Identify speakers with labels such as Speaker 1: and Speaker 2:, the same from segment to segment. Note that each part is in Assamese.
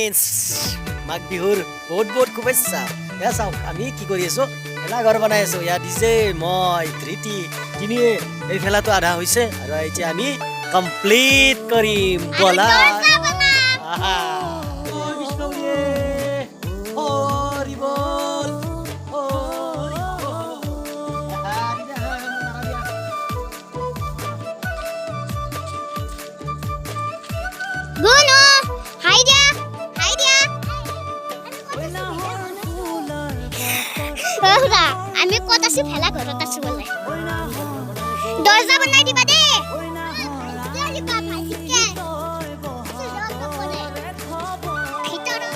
Speaker 1: ফ্ৰেণ্ডছ, মাঘ বিহুৰ বহুত বহুত শুভেচ্ছা। এয়া চাওক, আমি কি কৰি আছোঁ? ভেলাঘৰ বনাই আছোঁ। ইয়াত দিছে মই, ধৃতি তিনিয়ে। এই ভেলাটো আধা হৈছে আৰু এতিয়া আমি কমপ্লিট কৰিম। ব'লা। আহা। কৃষ্ণ বুলিয়ে, হৰি বল, হৰি বল। আহা, দিদা, আহা, দিয়া।
Speaker 2: গুণু, হাই দিয়া, হাই দিয়া। খুৰা, আমি ক'ত আছো? ভেলা ঘৰত আছো বোলে। দৰ্জা বনাই দিবা দেই। দিবা ভালকে। ভিতৰত।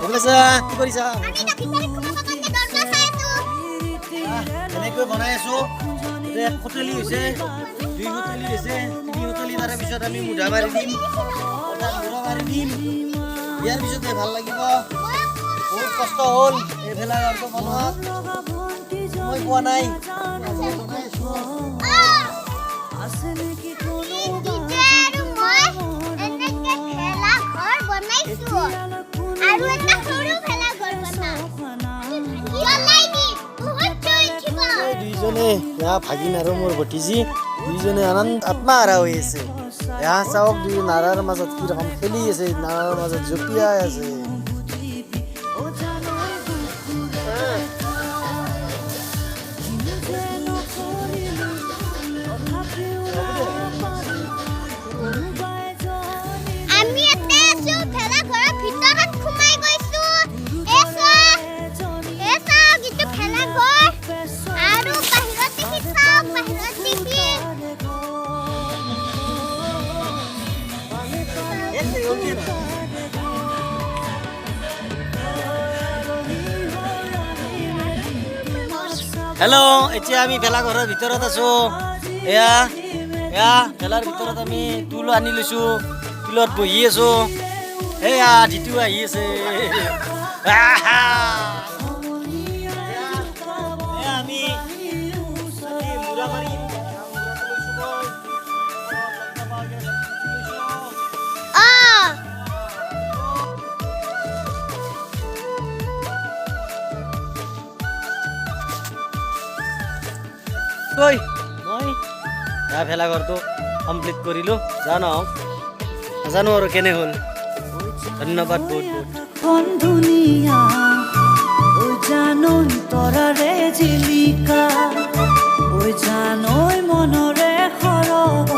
Speaker 1: এইফালে চা, কি কৰিছা?
Speaker 2: আমি এতিয়া ভিতৰত সোমাব কাৰণে দৰ্জা চাই আছো।
Speaker 1: এনেকৈ বনাই আছো। এতিয়া এক খুঁটালি হৈছে, দুই খুঁটালি হৈছে, তিনি খুঁটালি। তাৰে পিছত আমি মুধা মাৰি দিম, তাত মুধা মাৰি দিম। ইয়াৰ পিছতে ভাল লাগিব। বহুত কষ্ট হ'ল এই ভেলাঘৰটো বনোৱাত। মই পোৱা নাই, আজি বনাই আছো।
Speaker 2: দিদে আৰু মই এনেকে ভেলা ঘৰ বনাইছো আৰু এটা সৰু ভেলা ঘৰ বনাম, জ্বলাই দিম, বহুত জুই উঠিব।
Speaker 1: এই দুইজনে, এয়া ভাগিন আৰু মোৰ ভতিজী, দুইজনে আনন্দ আত্মহাৰা হৈ আছে। এয়া চাওক, দুই নাৰাৰ মাজত কি ৰকম খেলি আছে, নাৰাৰ মাজত জঁপিয়াই আছে।
Speaker 2: আমি ইয়াতে আছো, ভেলা ঘৰৰ ভিতৰত সোমাই গৈছো। এই চোৱা, এই চাওক, এইটো ভেলা ঘৰ। আৰু বাহিৰত দেখি চাওক, বাহিৰত দেখি।
Speaker 1: হেল্ল', এতিয়া আমি ভেলাঘৰৰ ভিতৰত আছো। এয়া এয়া ভেলাৰ ভিতৰত আমি টুল আনি লৈছো, টুলত বহি আছো। এয়া ধিতু আহি আছে। আহা! এয়া আমি আজি মূৰা মাৰিম। মূৰাটো লৈছো মই। লৈছো।
Speaker 2: অ।
Speaker 1: ঐ, মই এয়া ভেলাঘৰটো কমপ্লিট কৰিলোঁ। যা নহওক, নাজানো আৰু কেনে হ'ল। ধন্যবাদ বহুত বহুত।
Speaker 3: খন ধুনীয়া, ঐ জানৈ তৰাৰে জিলিকা, ঐ জানৈ মনৰে সৰগ।